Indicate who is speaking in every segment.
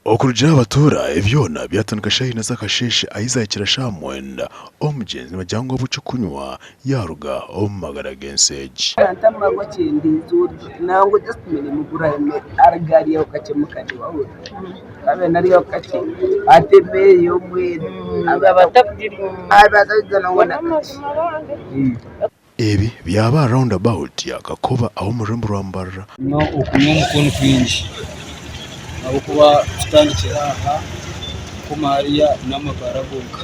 Speaker 1: Okurugiirira aha batuura, ebi byona byatandika shaaha ina z'akasheeshe ahi zaahikira shaaha mwenda, omugyenzi nibagira ngu ahabw'eky'okunywa yaaruga omu magara g'ensi egi. Ebi byaba aha round about ya Kakoba ah'omu rurembo rwa Mbarara.
Speaker 2: Okunywa omukono kwingi ahabw'okuba tutandikire aha kukoma hariya n'amabara gonka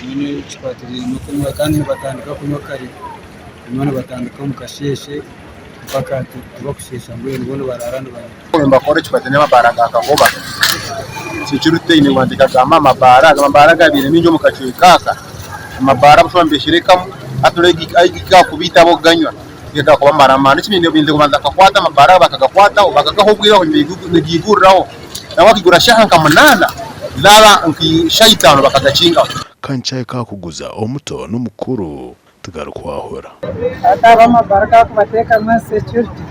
Speaker 2: mbwenu ekikwatiraine n'okunywa kandi nibatandika kunywa kare, kunywa nibatandika omu kasheeshe mpaka tibakusheesha mbwenu bo nibaraara nibanywa.
Speaker 3: Nibakora ekikwatiraine n'amabara ga Kakoba, security eine kubanza ekagamba amabara aga, amabara gabaire maingi omu kacweka aka, amabara bushuba nibesherekamu hati ahu gahika aha kubaita bo kuganywa gakabamara amaani. Ekindi baine kubanza bakakwata amabara bakagakwataho bakagaha obwire aho nigaiguriraho nangwa bakaigura shaaha nka munaana zaaba nka shaaha itaano bakagakingaho.
Speaker 1: Kandi kyahika aha kuguza omuto n'omukuru tigarikwahura.
Speaker 4: Hati ab'amabara ku barikubateekamu security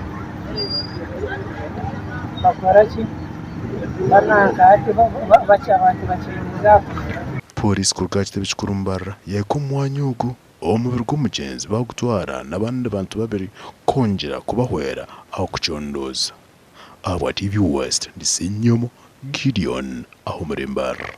Speaker 4: bakora ki? Bananka hati abantu bakyendeeza aha kunywa.
Speaker 1: Pooriisi kuruga aha kitebe kikuru Mbarara yahika omu mwanya ogu, omubiri gw'omugyenzi baagutwara n'abandi bantu babiri kwongyera kubahwera aha kucondooza. Ahabwa TV West, ndi Ssenyomo Gideon aha omuri Mbarara.